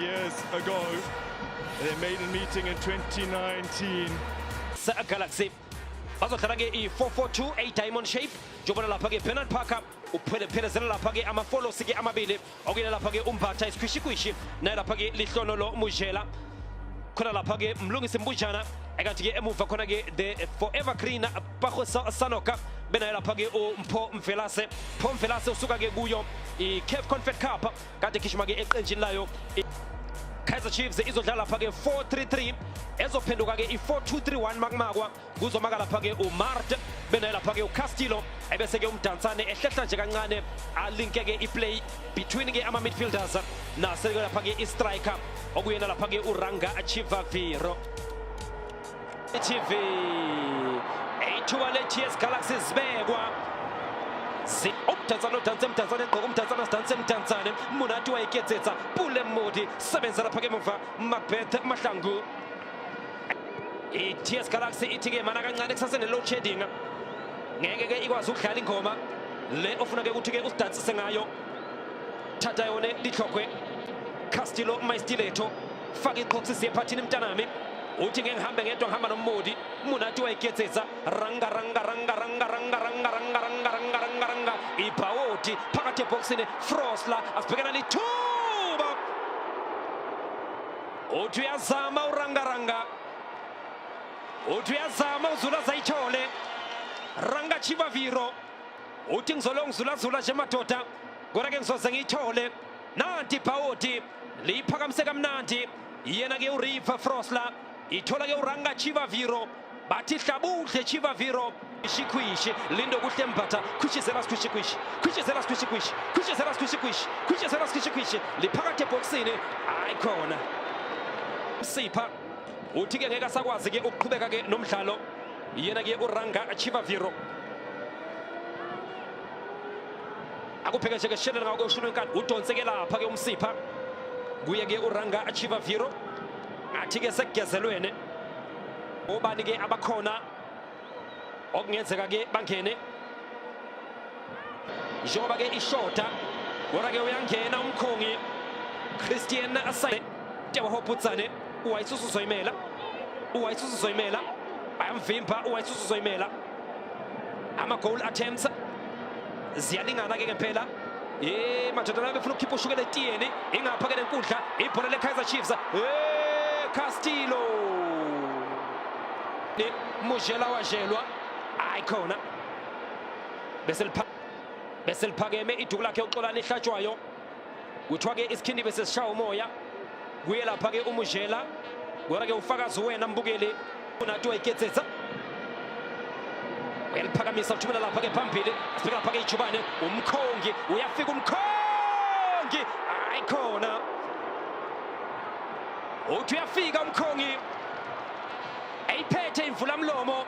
years ago. Their maiden meeting in 2019. Galaxy bazodlala ke i-442, a diamond shape, njobona lapha ke Bernard Parker uphelezela lapha ke amafolosi ke amabili, okuyena lapha ke uMbatha isikhwishikwishi, naye lapha ke Lihlonolo Mujela, khona lapha ke Mlungisi Mbujana, ekathi ke emuva khona ke the forever green Pagosa Sanoka, benaye lapha ke uMpho Mvelase. Pho Mvelase usuka ke kuyo i-CAF Confed Cup, kade gijima ke eqenjini layo. Kaizer Chiefs izodlala lapha ke 4-3-3, ezophenduka ke i-4-2-3-1 makumakwa. Kuzomaka lapha ke uMart, benaye lapha ke uCastillo, ebese ke uMdantsane ehlehla nje kancane, alinke ke iplay between ke ama midfielders nase ke lapha ke i-striker, okuyena lapha ke uRanga Chivaviro. TV ithuba le-TS Galaxy zibekwa umdantsane, udanse Mdantsane, egqoka umdantsane, sidanse Mdantsane, Munati wayiketsetsa Pule Mmodi, sebenza lapha ke emuva Macbeth Mahlangu. I-TS Galaxy ithi-ke mana kancane, kusasene-load shedding, ngeke-ke ikwazi ukudlala ingoma le ofuna-ke ukuthi-ke usidansise ngayo. Thatha yone lihlogwe Castillo Maistiletto, faka iqhoksisi ephathini mntanami, uthi ngeke ngihambe ngedwa, ngihamba noMmodi. Munati wayiketsetsa Ranga, Ranga, Ranga, Ranga, Ranga, Ranga, Ranga, Ranga, Ranga, Ranga, Ranga, ibhawoti phakathi ebhokisini, Frosler asibhekana lithuba, uthi uyazama uRanga, Ranga, uthi uyazama uzula zayithole Ranga Chivaviro, uthi ngizolo ngizulazula nje madoda, kodwa ke ngizoze ngiyithole. Nanti ibhawoti liyiphakamise kamnandi, yena ke uRiver Frosler, ithola ke uRanga Chivaviro, bathi hlabudle Chivaviro. Shikhwishi lindo kuhle Mbatha, khwishizela sikhwishikhwishi, khwishizela sikhwishikhwishi, khwishizela sikhwishikhwishi, khwishizela sikhwishikhwishi, liphakathi ebhokisini, hayi khona Msipha, uthi ke ngeke asakwazi ke ukuqhubeka ke nomdlalo, yena ke uRanga Chivaviro. Akupheke nje ke shelele ngako ushilo inkani, udonseke lapha ke uMsipha, kuye ke uRanga Chivaviro, ngathi ke sekugezelwene. Obani ke abakhona okungenzeka ke bangene njengoba ke ishoda? Kodwa ke uyangena umkhongi Christian Asay Teboho Putsane, uwayisusa uzoyimela, uwayisusa uzoyimela, bayamvimba, uwayisusa uzoyimela. Ama-goal attempts ziyalingana ke ngempela. Ye madoda, la befuna ukukhipha ushukela etiyeni, ingapha ke lenkundla, ibhola le-Kaizer Chiefs. Hey, Castillo Mujela wajelwa, hayi khona, bese liphakeme iduku lakhe uXolani ihlatshwayo, kuthiwa ke isikhindi bese sishaya umoya kuye lapha ke uMujela, kodwa ke ufakazi wena mbukeli. Unathi wayiketsetsa, uyaliphakamisa, uthumela lapha ke phambili, sibheka lapha ke ijubane, umkhongi uyafika, umkhongi, hayi khona, uthi uyafika umkhongi, eyiphethe imvulamlomo,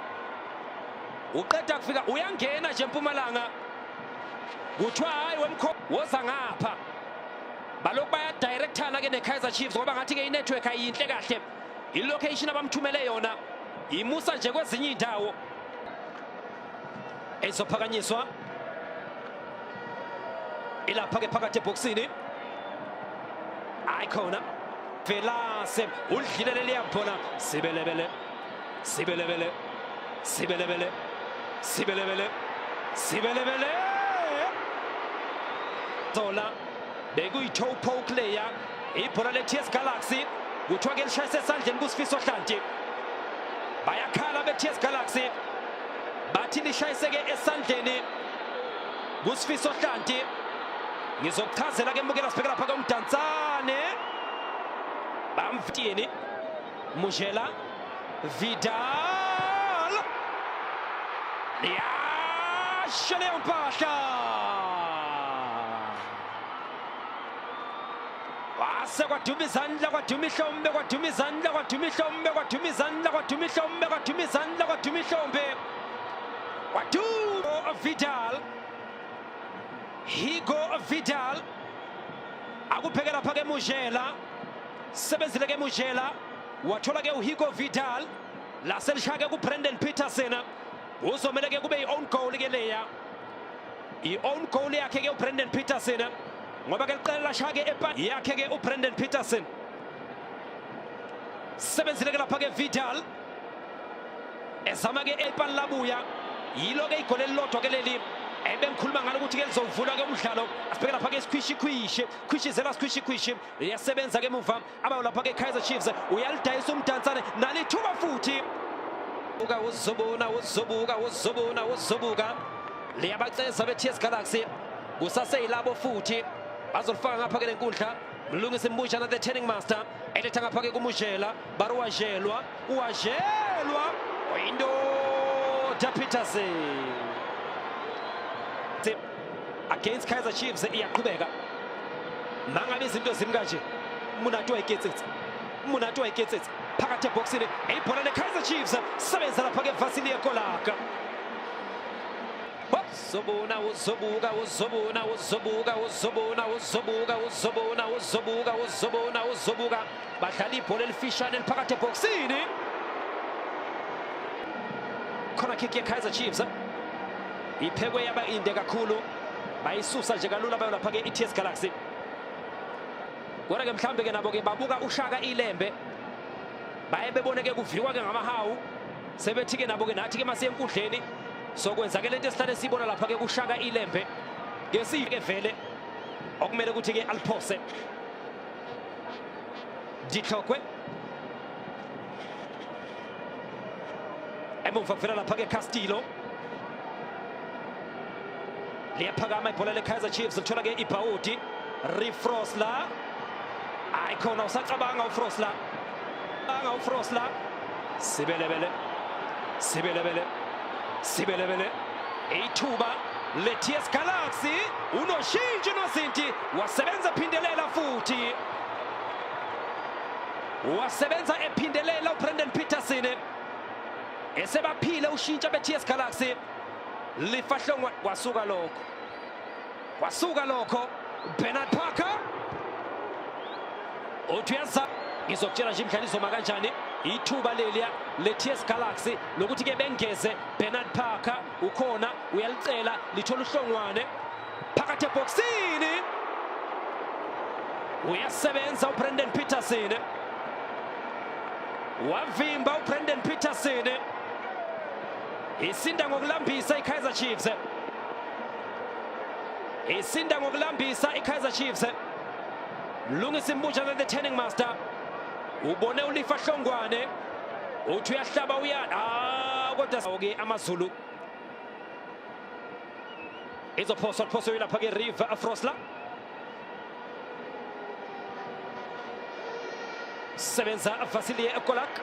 uqeda kufika uyangena nje empumalanga, kuthiwa hayi wemkho, woza ngapha. Balokhu bayadirectana ke ne-Kaizer Chiefs, ngoba ngathi ke i-network ayiyinhle kahle, i-location abamthumele yona imusa nje kwezinye iy'ndawo. Ezophakanyiswa ilapha ke phakathi ebhokisini, hayi khona Velase udlile leliya bhola, Sibelebele, Sibelebele, Sibelebele, Sibelebele, Sibelebele, Zola, bekuyi-toe poke leya. Ibhola le-TS Galaxy kuthiwa ke lishayise esandleni kuSifiso Hlanti, bayakhala be-TS Galaxy, bathi lishayiseke esandleni kuSifiso Hlanti. Ngizokuchazela ke mbukela, sibheke lapha ke uMdantsane, bamvitini Mujela Vidal, liyasho leyo mpahla, wase kwaduma izandla, kwaduma ihlombe, kwaduma izandla, kwaduma ihlombe, kwaduma izandla, kwaduma ihlombe, kwaduma izandla, kwaduma ihlombe, kwaduma Vidal, Higo Vidal. Akupheke lapha ke Mujela, sebenzile ke Mujela, wathola ke uHigo Vidal, laselishaya ke kuBrandon Petersen, uzomele ke kube i-own goal ke leya, i-own goal yakhe ke uBrandon Petersen, ngoba ke liqela lashaya ke yakhe ke uBrandon Petersen. Sebenzile ke lapha ke Vidal, ezama ke epani labuya. Yilo ke igoli elilodwa ke leli ebengikhuluma ngalo ukuthi ke lizovula ke umdlalo. Asibheke lapha ke sikhwishikhwishi, khwishizela sikhwishikhwishi, iyasebenza ke emuva abayo lapha ke Kaizer Chiefs. Uyalidayisa uMdantsane, nalithuba futhi. Uka uzobona, uzobuka, uzobona, uzobuka, liyabaceza be-TS Galaxy. Kusaseyilabo futhi bazolifaka ngapha ke lenkundla. Mlungisi Mbujana, the turning master, eletha ngapha ke kuMujela baruwajelwa, uwajelwa oyindoda Peterson against Kaizer Chiefs. Iyaqhubeka mangabe izinto zimi kanje. Monate wa iketsetsa, monate wa iketsetsa phakathi ebhokisini. Ibhola le-Kaizer Chiefs, sebenza lapha ke Vasilie Kolaka. Uzobona, uzobuka, uzobona, uzobuka, uzobona, uzobuka, uzobona, uzobuka, uzobona, uzobuka. Badlala ibhola elifishane eliphakathi ebhokisini. Corner kick ye-Kaizer Chiefs iphekwe yaba inde kakhulu, bayisusa nje kalula bayo lapha ke i-TS Galaxy. Kodwa ke mhlawumbe ke nabo ke babuka ushaka ilembe, baye bebone ke kuvikwa ke ngamahawu, sebethi ke nabo ke nathi ke masiye enkundleni sokwenzakele into esihlale siyibona lapha ke kushaka ilembe ke vele okumele ukuthi ke aliphose. Ditlhokwe emuva kuvela lapha ke Castillo. Liyaphakama ibhola le-Kaizer Chiefs, lithola ke ibhawudi. Rifrosla, hayi khona usacabanga uFrosler, anga uFrosler. Sibelebele, Sibelebele, Sibelebele, ithuba le-TS Galaxy. Unoshintsho nozinti, wasebenza phindelela futhi, wasebenza ephindelela uBrandon Peterson, esebaphile ushintsha be-TS Galaxy. Lifahlongwa, kwasuka lokho, kwasuka lokho. Bernard Parker uthi uyaza. Ngizokutshela nje imidlalo izoma kanjani. Ithuba leliya le-TS Galaxy lokuthi ke bengeze. Bernard Parker ukhona, uyalicela, lithola uHlongwane phakathi ebhokisini. Uyasebenza uBrandon Peterson, wavimba uBrandon Peterson. Isinda ngokulambisa iKaizer Chiefs, isinda ngokulambisa iKaizer Chiefs. Mlungisi Mbujana, the turning master, ubone uLifa Hlongwane, uthi uyahlaba, uya ah, kodwa ke AmaZulu izophoswa, liphoswe lapha ke Reeve Frosler. Sebenza Vasilie Kolak.